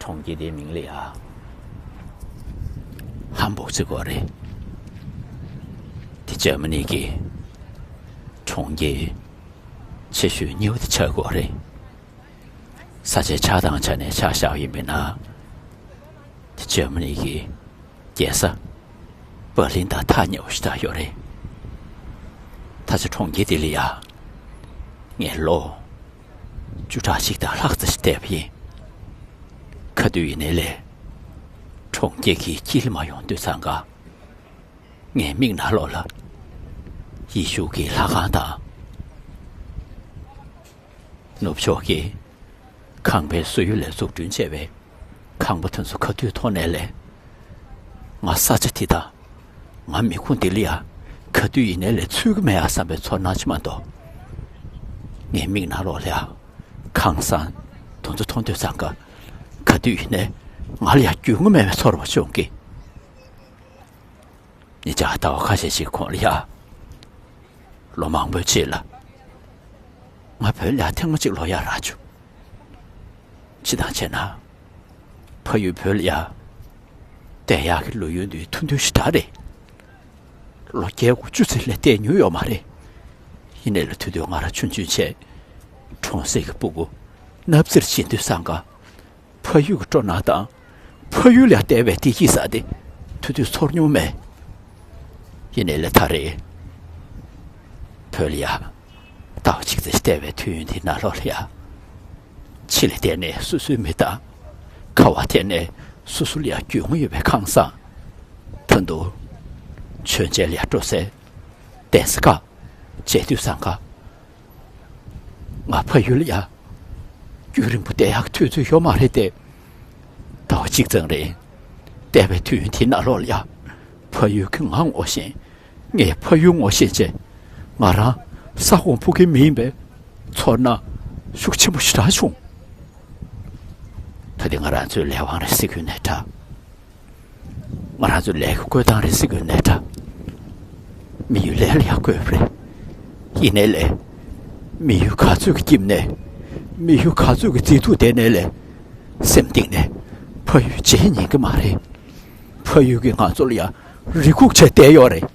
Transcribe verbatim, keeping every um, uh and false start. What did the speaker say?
གྲོང་ཁྱེར་དེའི་མིང་ལ་ཡ་ཧམ་སྦུག་ཟེར་གོ་རེད། དེ་འཇར་མ་ནི་གི་གྲོང་ཁྱེར་ཆེ་ཤོས་གཉིས་པ་དེ་ཆགས་ཀྱི་ཡོད་རེད། ས་ཆའི་ཆགས་སྟངས་ཆ་ནས་ཆ་བཞག་པ་ཡིན་པ་ཡིན་ན། དེ་འཇར་མ་ནི་གི་རྒྱལ་ས་པར་ལིན་དང་ཐག་ཉེ་བོ་ཞིག་ཆགས་ཡོད་རེད། ད་ཆ་གྲོང་ཁྱེར་དེ་ལ་ཡ་ངས་ལོ་བཅུ་ཕྲག་གཅིག་དང་ལྷག་ཙམ་ཞིག་བསྡད་པ་ཡིན། ག་དུས་ཡིན་ནའི་ལས་གྲོང་ཁྱེར་གྱི་དཀྱིལ་མ་ཡོང་དུས་ཙང་ཀ། ངའི་མིག་ནང་ལོགས་ལ་ཡེ་ཤུ་གི་ལྷ་ཁང་དང་། ནུབ་ཕྱོགས་ཀྱི་ཁང་པའི་སོ་ཡུལ་ལས་འཛུགས་སྐྲུན་བྱས་པའི་ཁང་པ་དེ་ཚོ་ག་དུས་མཐོང་ནའི་ལས། ང་ས་ཆ་དེ་དང་ང་མི་ཁུངས་དེ་ལ་ཡ་ག་དུས་ཡིན་ནའི་ལས་ཚུད་ཀྱི་མེད་ཡ་བསམ་པའི་ཚོར་སྣང་ཅིག་མ་གཏོགས། ངའི་མིག་ནང་ལོགས་ལ་ཡ་ཁང་བཟང་དེ་ཚོ་མཐོང་དུས་ཙང་ཀ། ག་དུས་ཡིན་ནའི་ང་ལ་ཡ་རྒྱུས་མངའ་མེད་པའི་ཚོར་བ་བྱུང་གི། ཉེ་ཆར་ཟླ་བ་ཁ་ཤས་ཤིག་གོང་ལ་ཡ། ལོ་མང་པོའི་རྗེས་ལ། ང་བོད་ལ་ཡ་ཐེངས་མ་གཅིག་ལོག་ཡ་རག་བྱུང་། སྤྱིར་བཏང་བྱས་ན། ཕ་ཡུལ་བོད་ལ་ཡ། བསྡད་ཡག་གི་ལོ་ཡུན་དེ་ཐུང་ཐུང་ཞེ་དྲག་རེད། ལོ་བརྒྱད་དགུ་བཅུ་ཙམ་ལས་བསྡད་མྱོང་ཡོད་མ་རེད། ཡིན་ནའི་ལས་དེ་དུས་ང་རང་ཆུང་ཆུང་བྱས། གྲོང་གསེབ་ཀྱི་སྤུ་གུ་སྣབས་རྩེར་ཕྱིན་དུས་ཙང་ཀ། ཕ་ཡུལ་གྱི་སྤྲོ་སྣང་དང་། ཕ་ཡུལ་ལ་བསྡད་པའི་བདེ་སྐྱིད་ཟེར་དེ་དེ་དུས་ཚོར་མྱོང་མེད། ཡིན་ནའི་ལས་ད་རེས་བོད་ལ་ཡ་ཟླ་བ་གཅིག་ཙམ་བསྡད་པའི་དུས་ཡུན་དེ་ནང་ལོགས་ལ་ཡ། ཕྱི་ལ་བལྟས་ནས་སོ་སོའི་མི་དང་། ཁ་བ་བལྟས་ནས་སོ་སོ་ལ་ཡ་རྒྱུས་མངའ་ཡོད་པའི་ཁང་བཟང་། ད་དུང་མཆོད་མཇལ་ལ་ཡ་འགྲོ་སའི་གདན་ས་ཁག་མཇལ་དུས་ཙང་ཀ། ང་ཕ་ཡུལ་ལ་ཡ་རྒྱུན་རིང་པོ་བསྡད་ཡག་དུས་ཚོད་ཡོད་མ་རེད་དེ། ཟླ་བ་གཅིག་ཙམ་རིང་བསྡད་པའི་དུས་ཡུན་དེའི་ནང་ལོགས་ལ་ཡ། ཕ་ཡུལ་གྱིས་ང་ངོ་ཤེས། ངས་ཕ་ཡུལ་ངོ་ཤེས་བྱས། ང་རང་ས་ཁོངས་སྤུ་གུའི་མི་ཡིན་པའི་ཚོར་སྣང་ཤུགས་ཆེན་པོ་ཞེ་དྲག་བྱུང་། ད་དེ་ང་རང་ཚོའི་ལས་དབང་རེད་ཟེར་གྱི་ཡོད་ནའི་འདྲ། ང་རང་ཚོའི་ལས་ཀྱི་བཀོད་སྟངས་རེད་ཟེར་གྱི་ཡོད་ནའི་འདྲ། མི་ཡུལ་ལས་ལ་ཡ་བཀོད་པ་རེད། ཡིན་ནའི་ལས། མི་ཡུལ་ག་ཚོད་ཀྱི་སྐྱིད་གནས། མི་ཡུལ་ག་ཚོད་ཀྱི་མཛེས་སྡུག་ལྡན་ནའི་ལས། སེམས་གཏིང་ནས་ཕ་ཡུལ་བརྗེད་ཉན་གྱི་མ་རེད། ཕ་ཡུལ་གྱིས་ང་ཚོ་ལ་ཡ་རེ་སྒུག་བྱས་བསྡད་ཡོད་རེད།